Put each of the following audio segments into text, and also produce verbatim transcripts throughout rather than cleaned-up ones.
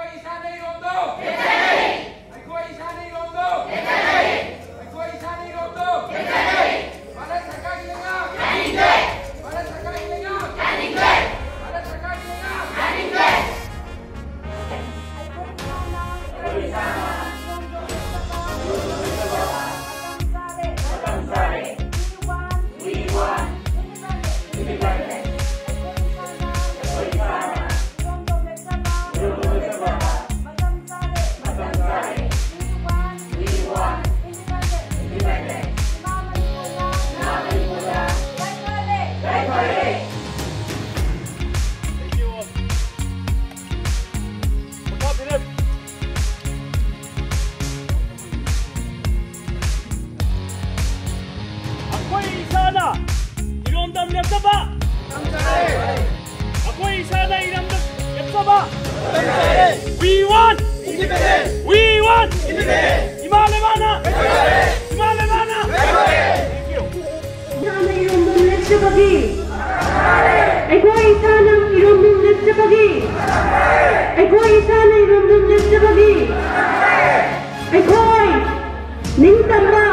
ꯑꯩꯈꯣꯏ ꯏꯁꯥꯅ ꯏꯔꯣꯝꯗꯣ ꯊꯦꯠꯆꯔꯤ꯫ ꯑꯩꯈꯣꯏ ꯏꯁꯥꯅ ꯏꯔꯣꯝꯗꯣ ꯊꯦꯠꯆꯔꯤ꯫ ꯑꯩꯈꯣꯏ ꯏꯁꯥꯅ ꯏꯔꯣꯝꯗꯣ ꯊꯦꯠꯆꯔꯤ꯫ ꯚꯥꯔꯠ ꯁꯔꯀꯥꯔꯒꯤ ꯂꯩꯉꯥꯛ ꯌꯥꯅꯤꯡꯗꯦ꯫ ꯚꯥꯔꯠ ꯁꯔꯀꯥꯔꯒꯤ ꯂꯩꯉꯥꯛ ꯌꯥꯅꯤꯡꯗꯦ꯫ ꯚꯥꯔꯠ ꯁꯔꯀꯥꯔꯒꯤ ꯂꯩꯉꯥꯛ ꯌꯥꯅꯤꯡꯗꯦ꯫ ꯑꯩꯈꯣꯏ ꯏꯁꯥꯅ ꯏꯔꯣꯝꯗꯣ ꯊꯦꯠꯆꯕ ꯃꯇꯝ ꯆꯥꯔꯦ꯫ ꯃꯇꯝ ꯆꯥꯔꯦ꯫ We want, we want independence. Independence. ꯑꯩꯈꯣꯏ ꯏꯁꯥꯅ, ꯑꯩꯈꯣꯏ ꯏꯁꯥꯅ ꯏꯔꯣꯝꯗꯣ ꯊꯦꯠꯆꯕ ꯃꯇꯝ ꯆꯥꯔꯦ꯫ ꯃꯇꯝ ꯆꯥꯔꯦ꯫ We want, we want independence. Independence. ꯏꯃꯥ ꯃꯅꯤꯄꯨꯔꯗ, ꯏꯃꯥ ꯃꯅꯤꯄꯨꯔꯗ ꯌꯥꯏꯐꯔꯦ꯫ ꯌꯥꯏꯐꯔꯦ꯫ Thank you all. ꯑꯩꯈꯣꯏ ꯏꯁꯥꯅ ꯏꯔꯣꯝꯗꯝ ꯂꯦꯞꯆꯕ꯫ ꯑꯩꯈꯣꯏ ꯏꯁꯥꯅ ꯏꯔꯝꯗꯝ ꯂꯦꯞꯆꯕ꯫ We want independence. We want independence. ꯏꯃꯥ ꯂꯩꯕꯥꯛꯅ, ꯏꯃꯥ ꯂꯩꯕꯥꯛꯅ. Thank you. ꯏꯁꯥꯅ ꯏꯔꯣꯝꯗꯝ ꯂꯦꯞꯆꯕꯒꯤ, ꯑꯩꯈꯣꯏ ꯏꯁꯥꯅ ꯏꯔꯣꯝꯗꯝ ꯂꯦꯞꯆꯕꯒꯤ, ꯑꯩꯈꯣꯏ ꯏꯁꯥꯅ ꯏꯔꯣꯝꯗꯝ ꯂꯦꯞꯆꯕꯒꯤ, ꯑꯩꯈꯣꯏ ꯅꯤꯡꯇꯝꯕ,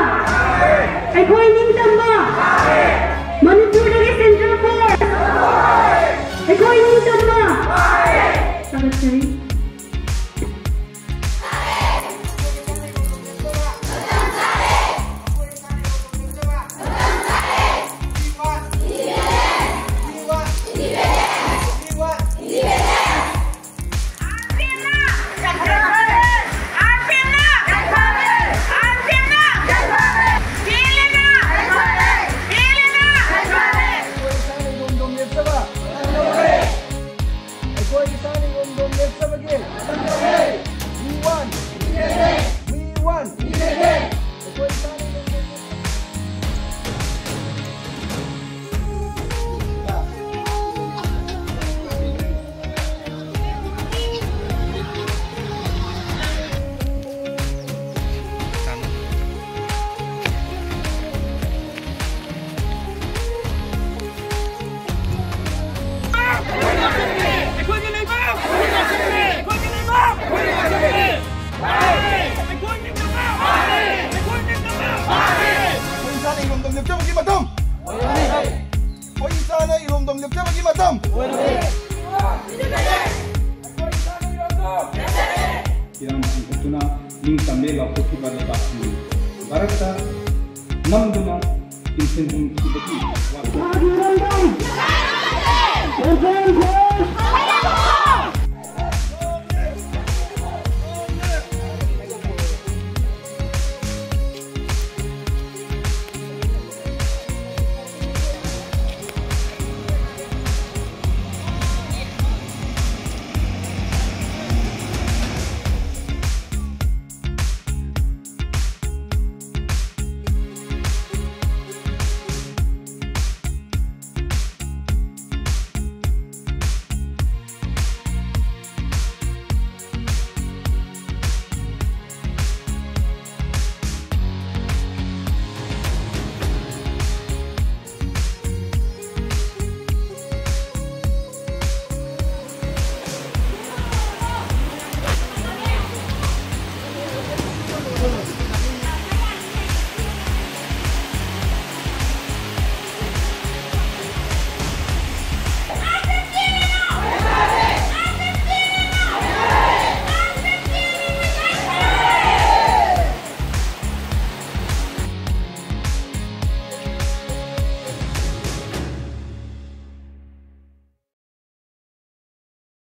ꯑꯩꯈꯣꯏ ꯅꯤꯡꯇꯝꯕ, ꯃꯅꯤꯄꯨꯔꯗꯒꯤ central force, ꯑꯩꯈꯣꯏ ꯅꯤꯡꯇꯝꯕ꯫ ꯊꯥꯒꯠꯆꯔꯤ꯫ ꯂꯦꯞꯆꯕꯒꯤ ꯃꯇꯝ꯫ ꯏꯔꯥꯡ ꯆꯤꯡꯈꯠꯇꯨꯅ ꯅꯤꯡꯇꯝꯂꯦ ꯂꯥꯎꯊꯣꯛꯈꯤꯕ ꯂꯩꯕꯥꯛꯁꯤꯡ ꯚꯥꯔꯠꯇ ꯅꯝꯗꯨꯅ ꯆꯤꯡꯁꯤꯟꯈꯤꯕꯒꯤ ꯋꯥꯐꯝ